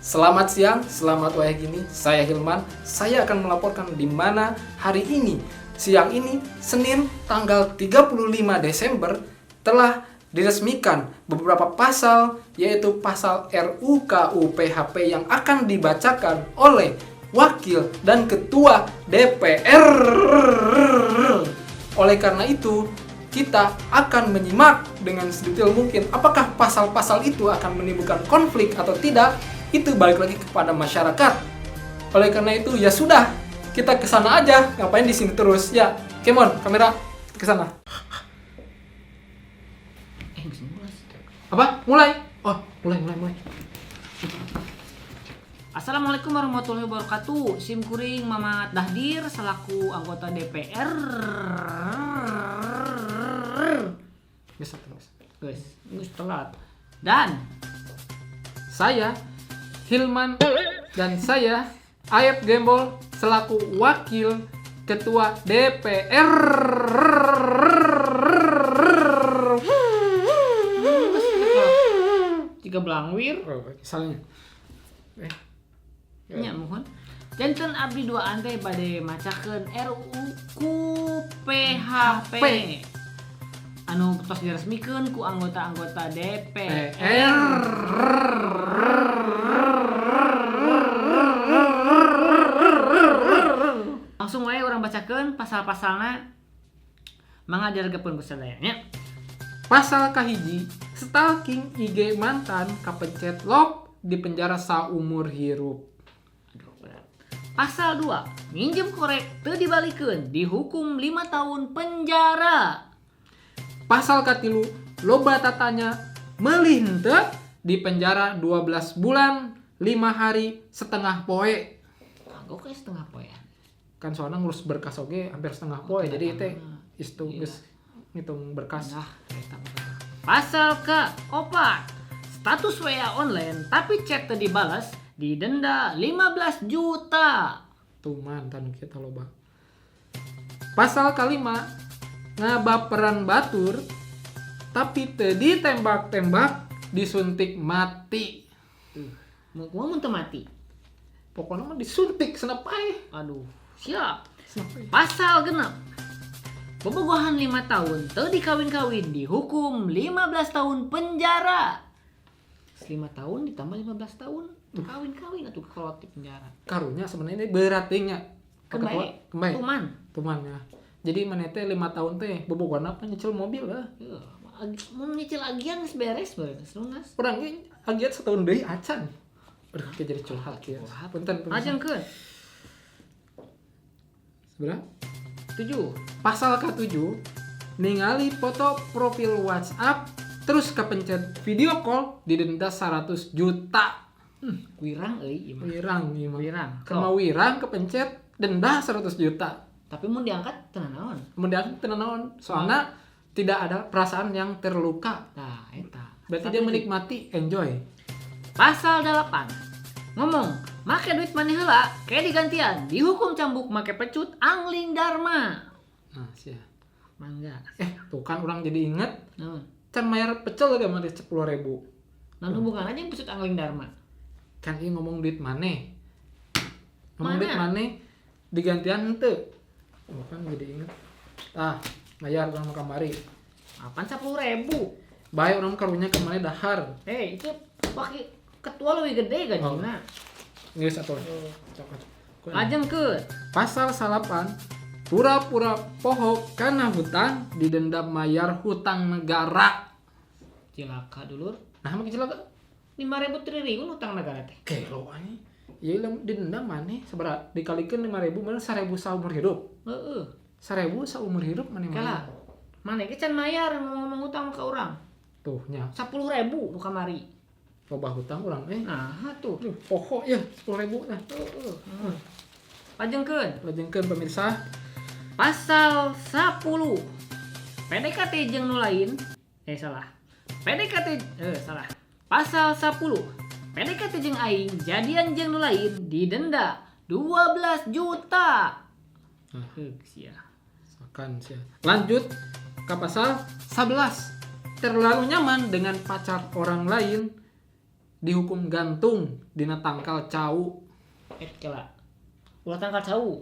Selamat siang, selamat wayah gini. Saya Hilman. Saya akan melaporkan di mana hari ini, siang ini, Senin tanggal 35 Desember telah diresmikan beberapa pasal, yaitu pasal RUKUPHP yang akan dibacakan oleh Wakil dan Ketua DPR. Oleh karena itu, kita akan menyimak dengan sedetail mungkin apakah pasal-pasal itu akan menimbulkan konflik atau tidak. Itu balik lagi kepada masyarakat. Oleh karena itu, ya sudah, kita ke sana aja. Ngapain di sini terus? Ya, come on, kamera ke sana. Eh, geus mulai. Apa? Mulai? Oh, mulai, mulai, mulai. Assalamualaikum warahmatullahi wabarakatuh. Sim kuring Mamat Dahdir selaku anggota DPR. Bisa terus. Guys, geus telat. Dan saya Hilman dan saya Ayep Gembol selaku Wakil Ketua DPR. Tiga belangwir. Oh, misalnya. Eh, Nya mohon. Janten abdi dua ante bade macakeun RUU KUPHP. P. Anu tos diresmikeun ku anggota-anggota DPR. PR. Langsung wae urang bacakeun pasal-pasalna. Mangga diregepeun ku sadaya nya. Pasal kahiji, stalking IG mantan kapencet lop di penjara saumur hirup. Aduh, berat. Pasal 2, minjem korek teu dibalikeun dihukum 5 tahun penjara. Pasal katilu, loba tatanya meuli henteu di penjara 12 bulan 5 hari setengah poe. Kagok kayak setengah poe. Kan soalnya ngurus berkas oge hampir setengah poe, jadi itu istu Iya. geus ngitung berkas. Nah, eta mah. Pasal ke 4, status WA online tapi chat teu dibalas didenda 15 juta. Tuh mantan kita loba. Pasal kelima, ngabaperan batur tapi teu ditembak-tembak disuntik mati. Mun teu mati. Pokoknya mah disuntik senep ae. Aduh, siap. Senep ae. Pasal 6. Bobogohan 5 tahun teu dikawin-kawin dihukum 15 tahun penjara. 5 tahun ditambah 15 tahun kawin-kawin atuh kolot di penjara. Karunya sebenarnya ini berat teh nya. Pak Ketua, Kembae. kembae. Tuman. Tuman ya. Jadi mana teh 5 tahun teh bobogohan apa nyicil mobil lah. Heuh, mun nyicil agian geus beres beres lunas. Urang ge agian setahun deui acan. Aduh, kayak jadi curhat ya. Punten, punten. Lajengkeun. Seberapa? 7. Pasal ke-7, ningali foto profil WhatsApp terus kepencet video call didenda 100 juta. Wirang euy ieu mah. Wirang ieu mah. Wirang. Karena wirang kepencet denda 100 juta. Tapi mun diangkat teu naon. Mun diangkat teu naon? Soalnya tidak ada perasaan yang terluka. Tah eta. Berarti dia menikmati, enjoy. Pasal 8. Ngomong, make duit maneh heula, kayak digantian, dihukum cambuk make pecut angling dharma. Nah, sia. Mangga. Tuh kan orang jadi inget, Naon? can mayar pecel gak mah 10.000. Naon hubungan aja yang pecut angling dharma? Kan ieu ngomong duit maneh. Ngomong Mana? duit maneh digantian henteu. Oh, kan jadi inget. Ah, mayar urang mah kamari. Apaan 10.000? Bae urang karunya kemana dahar. Hei, itu wakil ketua lebih gede gajina. Geus atuh. Cok, cok. Lajengkeun. Pasal 8, pura-pura poho kana hutang didenda mayar hutang negara. Cilaka dulur. Nah, mah cilaka. 5.000 triliun hutang negara teh. Gelo anjing. Ya didenda maneh sabaraha dikalikeun 5.000 mana 1.000 saumur hirup. Heeh. 1.000 saumur hirup maneh Kala. maneh. Maneh ge can mayar ngomong-ngomong hutang ka urang. Tuh nya 10.000 nu kamari. loba hutang urang eh. Nah, tuh. Duh, poho ya 10.000 nah. Heeh. Lajengkeun. Lajengkeun pemirsa. Pasal 10. PDKT jeung nu lain. Salah. PDKT salah. Pasal 10. PDKT jeung aing jadian jeung nu lain didenda 12 juta. Nah. Heuh, sia. Akan sia. Lanjut ke pasal 11. Terlalu nyaman dengan pacar orang lain Dihukum gantung dina tangkal cau. Eh kela. Ulah tangkal cau.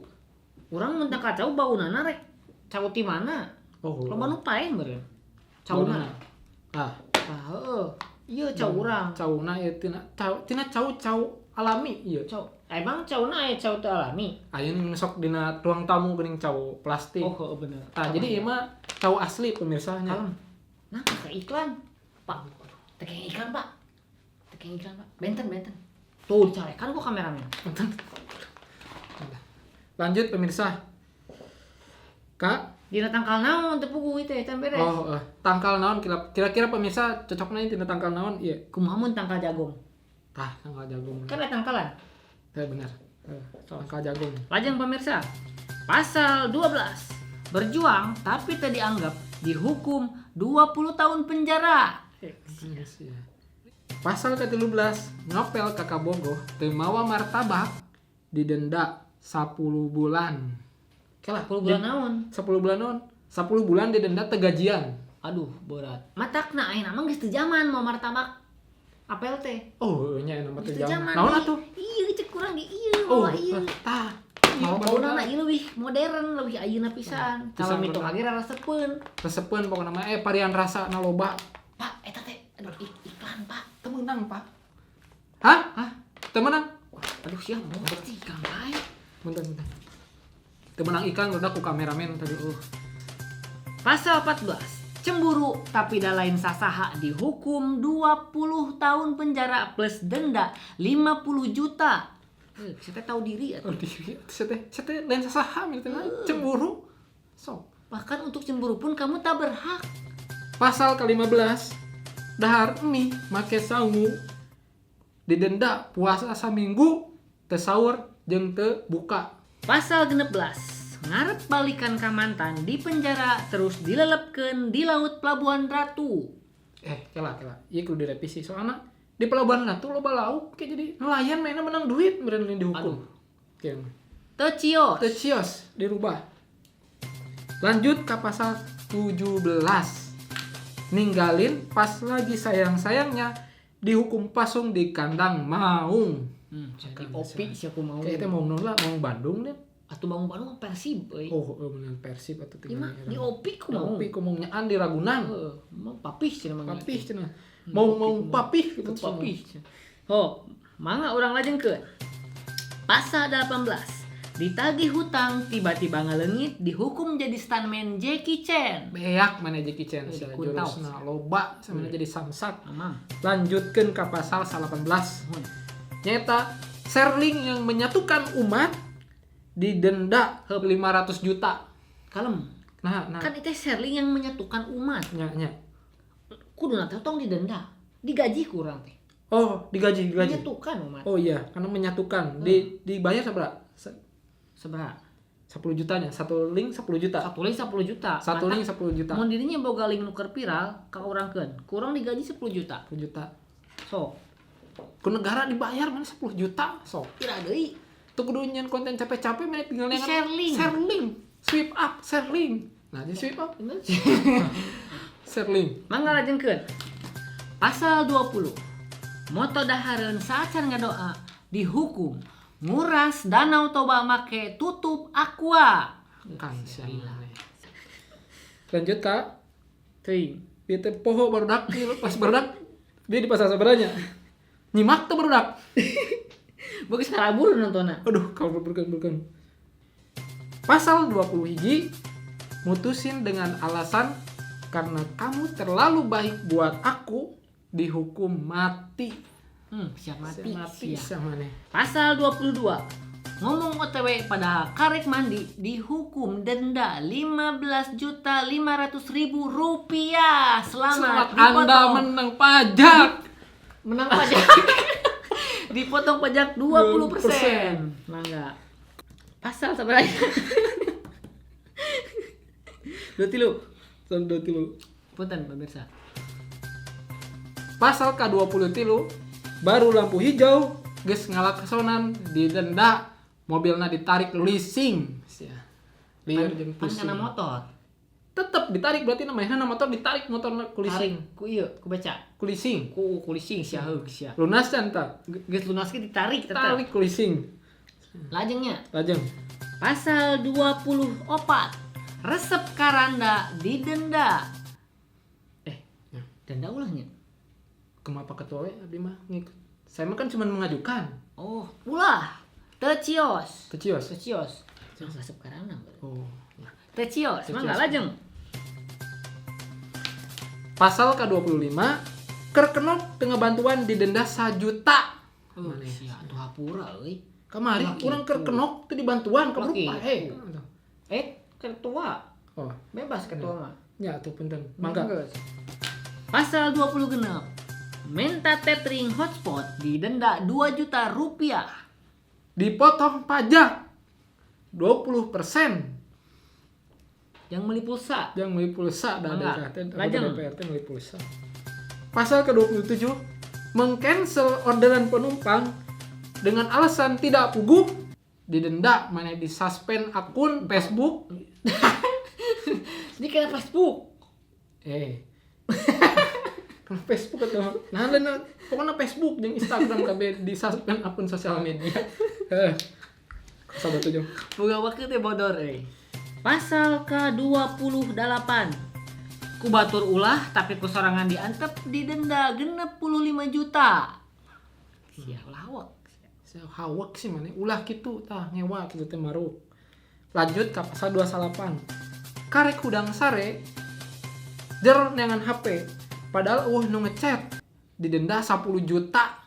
Urang mun tangkal cau baunana rek cau ti mana? Oh, Loba nu paeh meureun. Cauna. Ah, Tah heueuh. Ieu cau urang. Cauna ieu tina cau tina cau cau alami ieu. Cau. Emang cauna aya cau teu alami? Aya nu sok dina ruang tamu geuning cau plastik. Oh, heueuh bener. Tah, jadi ieu mah cau asli pemirsanya. Kalem. Nah, ke iklan. Pak, tekeng iklan, Pak. Tekeng iklan, Pak. Benten, benten. Tuh dicarekan ku kameramen. Lanjut pemirsa. Kak, Dina tangkal naon teu puguh teh can beres. oh, tangkal naon kira-kira pemirsa cocokna tina tangkal naon ieu? Kumaha mun tangkal jagung? Tah, tangkal jagung. Kan ada tangkalan. Teh bener. Tangkal jagung. Lajeng pemirsa. Pasal 12. Berjuang tapi tak dianggap dihukum 20 tahun penjara. Yes, iya. Pasal ke-13, ngopel kakak bogoh teu mawa martabak didenda 10 bulan. Oke lah, 10 bulan naon? 10 bulan naon? 10 bulan didenda teu gajian. Aduh, berat. Matakna ayeuna mah geus teu zaman mau martabak. Apel teh. Oh, nya aya nomor Geus teu teu zaman. zaman. Naon atuh? Iya, cek kurang di ieu, Oh, mawa ieu. tah. Mau bauna mah ieu leuwih modern, leuwih ayeuna pisan. Pisan Kalau mitung bener. lagi raresepeun. Resepeun pokona mah varian rasa na loba. Pak, eta teh aduh iklan, Pak. Teu meunang, Pak. Hah? Hah? Teu meunang? Aduh, siap mau iklan bae. Bentar, bentar. Teu meunang iklan udah ku kameramen tadi. Oh. Pasal 14. Cemburu tapi da lain sasaha dihukum 20 tahun penjara plus denda 50 juta. Saya teh tahu diri atuh. Oh, diri. Saya teh lain sasaha misalnya cemburu. Sok. Bahkan untuk cemburu pun kamu tak berhak. Pasal ke-15, dahar mie make sangu didenda puasa saminggu teu sahur jeung teu buka. Pasal 16. Ngarep balikan ka mantan di penjara terus dilelepkeun di laut Pelabuhan Ratu. Kela kela. Ieu kudu direvisi soalna di Pelabuhan Ratu loba lauk kayak jadi nelayan mainnya menang duit meureun lain dihukum. Oke. Teu cios. Teu cios dirubah. Lanjut ke pasal 17. Ninggalin pas lagi sayang-sayangnya dihukum pasung di kandang maung. Jadi opi sih aku mau. Kayaknya mau nolak mau Bandung deh. Atuh bangun Bandung mah Persib euy. Oh, bener Persib atau Ieu mah di opi ku mau. Opi ku mau nyaan di Ragunan. Heeh, mau papih cenah mah. Papih cenah. Mau mau papih gitu. Papih. Oh, mangga urang lajengkeun. Pasal 18. Ditagih hutang tiba-tiba ngaleungit dihukum jadi stuntman Jackie Chan. Beak mana Jackie Chan sia Kuntau. jurusna loba sama jadi samsak. Amang. Lanjutkeun ka pasal 18. Nuhun. Nyata Serling yang menyatukan umat didenda 500 juta. Kalem. Nah, nah. Kan itu Serling yang menyatukan umat. Nya, nya. Kudu teh tong didenda. Digaji kurang teh. Oh, digaji, digaji. Menyatukan umat. Oh iya, karena menyatukan. Dibayar seberapa? Seberapa? 10 jutanya, satu link 10 juta. Satu link 10 juta. Satu link 10 juta. Mun dirinya boga link nu keur viral ka urangkeun, kurang digaji 10 juta. 10 juta. Sok, Ku negara dibayar mana 10 juta, sok. pira deui? Tuh kudu nyen konten capek-capek mana tinggal Di nengan share link. Share link. Sweep up, share link. Nah, di sweep up. Share link. Mangga lajengkeun. Pasal 20. Moto dahareun saacan ngadoa dihukum nguras Danau Toba make tutup aqua. Kan siapa. Lanjut, Kak. Teuing. Dia teh poho barudak ieu pas barudak dia di pasal sabaranya. Nyimak tuh barudak. Bagus karabur nontonna. Aduh, kalau berken-berken. Pasal 20 hiji mutusin dengan alasan karena kamu terlalu baik buat aku dihukum mati. Siap mati. Mati siap. sama nih. Pasal 22. Ngomong OTW padahal karek mandi dihukum denda 15.500.000 rupiah. Selamat Selamat, Anda dipotong. menang pajak. Menang pajak. Dipotong pajak 20%. Mangga. Pasal sebenarnya. 23. Pasal 23. Punten pemirsa. Pasal K23 baru lampu hijau geus ngalaksonan didenda mobilna ditarik leasing. Sia. Lieur jeung Pan pusing. kana motor. Tetep ditarik berarti namanya motor ditarik motorna ku leasing. Tarik ku ieu, ku beca. Ku leasing. Ku leasing sia heug sia. Lunas can tah? Geus lunas ge ditarik tetep. Tarik ku leasing. Lajengnya. Lajeng. Pasal 24. Resep karanda didenda. Denda ulahnya. Kumaha Pak Ketua we abdi mah ngikut. Saya mah kan cuma mengajukan. Oh, ulah. Teu cios. Teu cios. Teu cios. Resep karanda. Oh. Teu cios, mangga lajeng. Pasal ke-25 kerkenok teu ngabantuan didenda 1 juta. Oh, sia atuh hapura euy. Kamari urang kerkenok teu dibantuan kabruk pae. Ketua. Oh, bebas ketua mah. Ya atuh punten. Mangga. Pasal 26. Minta tethering hotspot didenda 2 juta rupiah. Dipotong pajak 20%. Yang beli pulsa. Yang beli pulsa dah ada DPR teh beli pulsa. Pasal ke-27 mengcancel orderan penumpang dengan alasan tidak puguh didenda mana disuspend akun Facebook. Ini kayak Facebook. Kena Facebook atau nah, pokoknya Facebook jeung Instagram kabeh disuspend akun sosial media. Pasal 27. Boga waktu teh bodor euy. Pasal ke-28. Ku batur ulah tapi ku sorangan diantep didenda 65 juta. Sia lawak. Sia hawak sih maneh ulah kitu tah ngewa kitu teh maruk. Lanjut ka pasal 28. Karek hudang sare jer neangan HP padahal eueuh nu ngechat didenda 10 juta.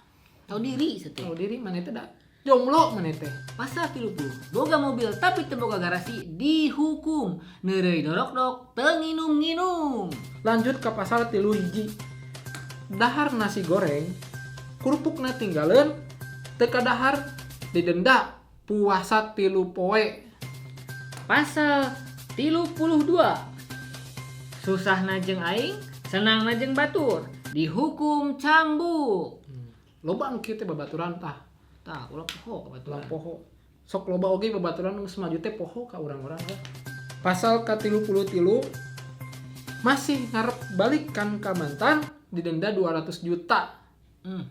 Tahu diri sete. Tahu diri maneh teh da jomblo maneh teh. Pasal 30. Boga mobil tapi teu boga garasi dihukum. Neureuy dorok-dok teu nginum-nginum. Lanjut ke pasal 31. Dahar nasi goreng kerupukna tinggaleun teu kadahar didenda puasa 3 poe. Pasal 32. Susah jeung aing, senang jeung batur, dihukum cambuk. Loba nu kieu teh babaturan tah. Tah, ulah poho babaturan. Ulah poho. Sok loba oge babaturan geus maju teh poho ka urang-urang. Pasal ka-33 masih ngarep balikan ka mantan didenda 200 juta.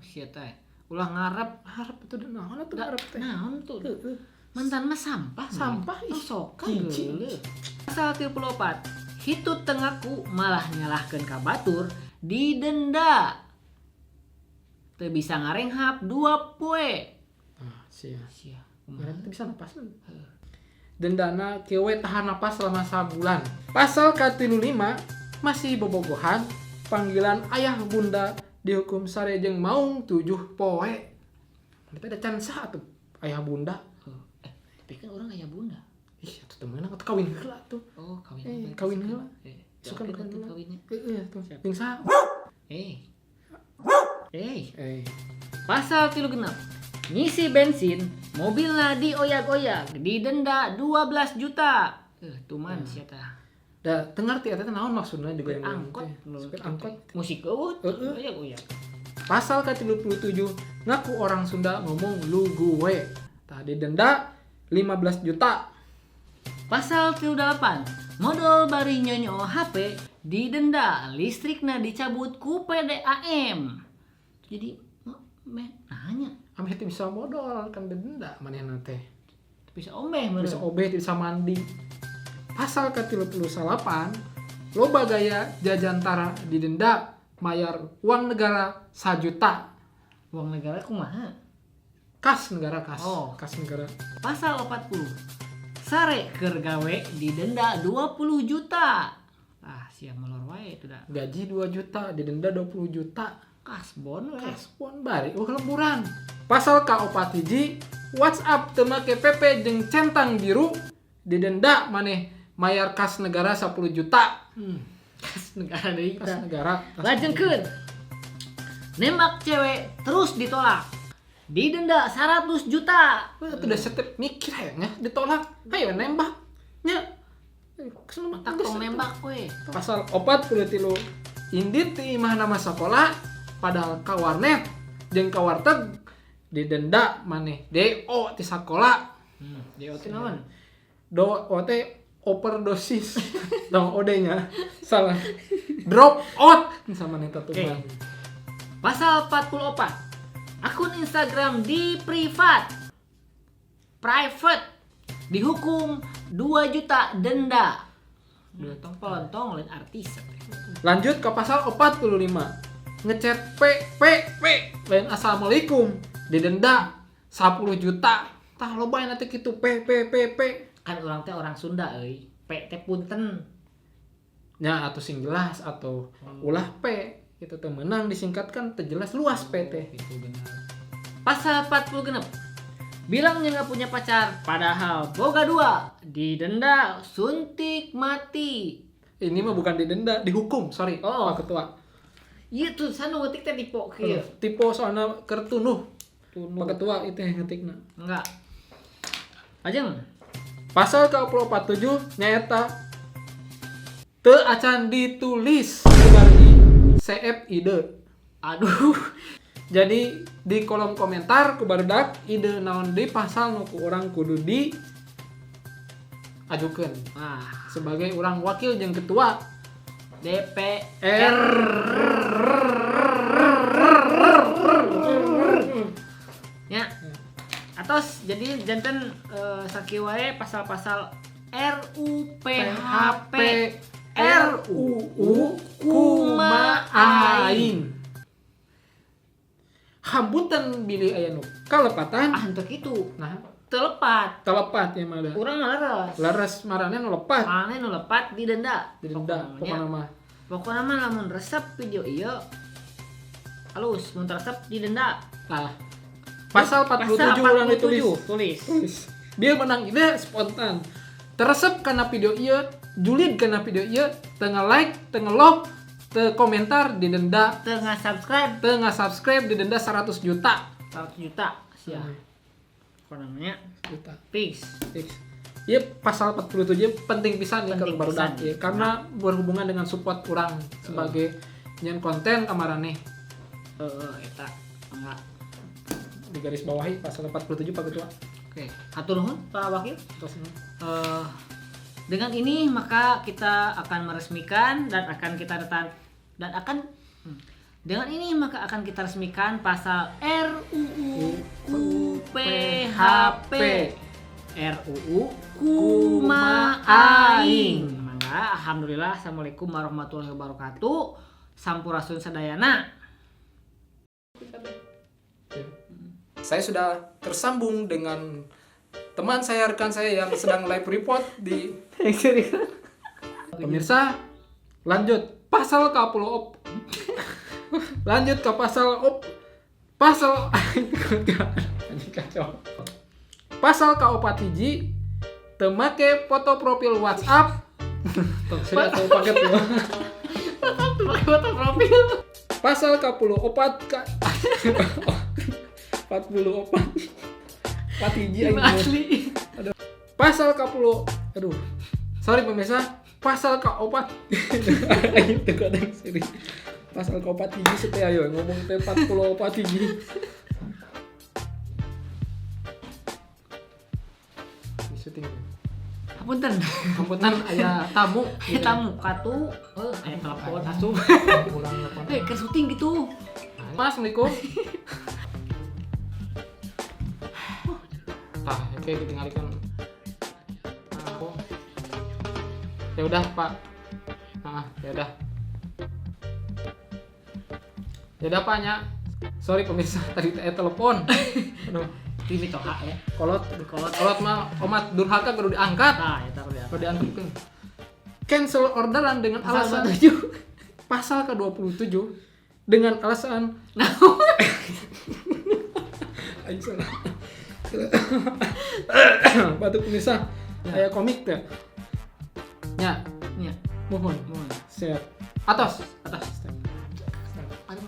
Sia teh. Ulah ngarep, ngarep itu naon atuh ngarep teh. Naon tuh? Mantan mah sampah. Sampah ih. Sokan geuleuh. Pasal 34. Hitut tengaku malah nyalahkeun ka batur didenda. Teu bisa ngarenghap 2 poe. Ah, sia. Sia. Kumaha teu bisa napas. Dendana kieu we tahan napas selama sabulan. Pasal ka-35 masih bobogohan panggilan ayah bunda dihukum sare jeung maung 7 poe. Kita ada can sah atuh ayah bunda. Tapi kan orang ayah bunda. Ih, atuh teu meunang atuh kawin heula tuh. Oh, kawin. Kawin heula. Suka kawin kawinnya. Heeh, tuh. Jeung saha? Pasal 36. Ngisi bensin, mobilna dioyak-oyak, didenda 12 juta. Tuman sia tah. Da teu ngarti eta teh naon maksudna juga yang angkot, supir angkot. Musik eueuh, oyak-oyak. Pasal ke-37 ngaku orang Sunda ngomong lu gue. Tah didenda 15 juta. Pasal 38, modal bari nyonyo HP didenda, listrikna dicabut ku PDAM. Jadi nanya. Ameh teu bisa modal kan didenda manehna teh. Bisa omeh meureun. Bisa obeh, bisa mandi. Pasal ke-38, loba gaya jajantara didenda mayar uang negara 1 juta. Uang negara kumaha? Kas negara, kas. Oh. Kas negara. Pasal 40. Sare keur gawe didenda 20 juta. Ah, sia molor wae itu dah. Gaji 2 juta didenda 20 juta. Kasbon we. Kasbon bari eueuh lemburan. Pasal ka-41 WhatsApp teu make PP jeung centang biru didenda maneh mayar kas negara 10 juta. Kas negara deui Kas negara. Lajengkeun. Nembak cewek terus ditolak. Didenda 100 juta. Wah, itu udah setep mikir hayangnya ditolak. Hayo nembak. Nya. Tak tong nembak we. Pasal 43 indit ti imah nama sekolah padahal ka warnet jeung ka warteg didenda maneh DO ti sakola. DO teh naon? DO teh Overdosis. Dong OD-nya salah. Drop out sama neta tuh. Oke. Pasal 44. Akun Instagram di privat. Private dihukum 2 juta denda. Dua tong pelontong lain artis. Lanjut ke pasal 45. Ngechat P P P lain assalamualaikum didenda 10 juta. Tah loba nanti kitu P P P P. Kan orang teh orang Sunda euy. P teh punten. Nya atau sing jelas atau ulah P gitu teh menang disingkatkan teh jelas luas P teh. Itu benar. Pasal 46. Bilangnya nggak punya pacar, padahal boga dua, didenda suntik mati. Ini mah bukan didenda, dihukum, sorry, Oh. Pak Ketua. Iya tuh, sana ngetik teh tipe kieu. Tipe soalnya kertunuh. Tunuh. Pak Ketua itu yang ngetikna. Enggak. Ajeng. Pasal ke-47 nyaeta teu acan ditulis kumargi CF ide. Aduh. Jadi di kolom komentar ku barudak ide naon di pasal nu ku urang kudu di ajukeun Ah, sebagai orang wakil jeung ketua DPR. R. Ya. Atos jadi janten sakieu wae pasal-pasal RUPHP RUU Kuma Aing. Hampunten bilih aya nu kalepatan. Ah, henteu kitu. Nah, Teu lepat. telepat ya mah da. Urang mah leres. Leres marane nu lepat. Marane nu lepat didenda. Didenda pokona mah. Pokona mah lamun resep video ieu halus, mun resep didenda. Nah, pasal 47 urang ditulis. Tulis. Tulis. Dia menang ide spontan. Teresep karena video ieu, julid karena video ieu, teu nge-like, teu nge-love, teu komentar didenda, Tengah subscribe teu nge-subscribe didenda 100 juta. 100 juta sia. Apa namanya? Juta. Fix. Fix. Iya pasal 47 penting pisan nih kalau Penting baru pisan. ya, karena berhubungan dengan support orang sebagai nyen konten kamarane Heeh, eta. Enggak. di garis bawahi pasal 47 Pak Ketua. Oke, hatur nuhun Pak Wakil. Terus Dengan ini maka kita akan meresmikan dan akan kita retan dan akan dengan ini maka akan kita resmikan pasal RUU KUPHP RUU Kuma Aing. Mangga, alhamdulillah. Assalamualaikum warahmatullahi wabarakatuh. Sampurasun sadayana. Saya sudah tersambung dengan teman saya, rekan saya yang sedang live report di pemirsa. Lanjut pasal ke op. Lanjut ke pasal op. Pasal anjing kacau. Pasal ka-4 hiji teu make foto profil WhatsApp. Tong sih atau paket ya. Foto profil. Pasal ke-44 ka 44 4 hiji aing mah. Asli. Pasal ke-10 aduh. Sorry pemirsa, pasal ke-4 aing teu kadang seri. Pasal ke-4 hiji sete ayo ngomong teh 44 hiji. Di syuting. Hapunten. Kamputan aya tamu. Aya tamu katu, aya telepon asup. Kurang telepon. Keur syuting gitu. Mas, Assalamualaikum. Tah, oke ditinggalkan. Aku. Ya udah, Pak. Nah, ya udah. Ya udah, Pak nya. Sorry pemirsa, tadi telepon. Aduh, Ini toha ya. kolot, Kolot. kolot mah omat durhaka kudu diangkat. Tah, eta kudu Kudu diangkatkeun. Cancel orderan dengan Pasal alasan 27. pasal ke-27 dengan alasan Nah, Aing salah. Batuk pemirsa. Kayak komik teh. Ya, nya, mohon. mohon. Siap. Atas, Atas. Step. Aduh,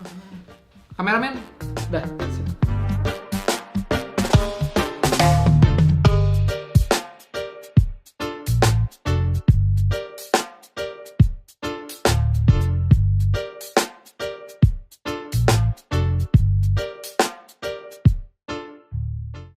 Kameramen. Dah. Siap.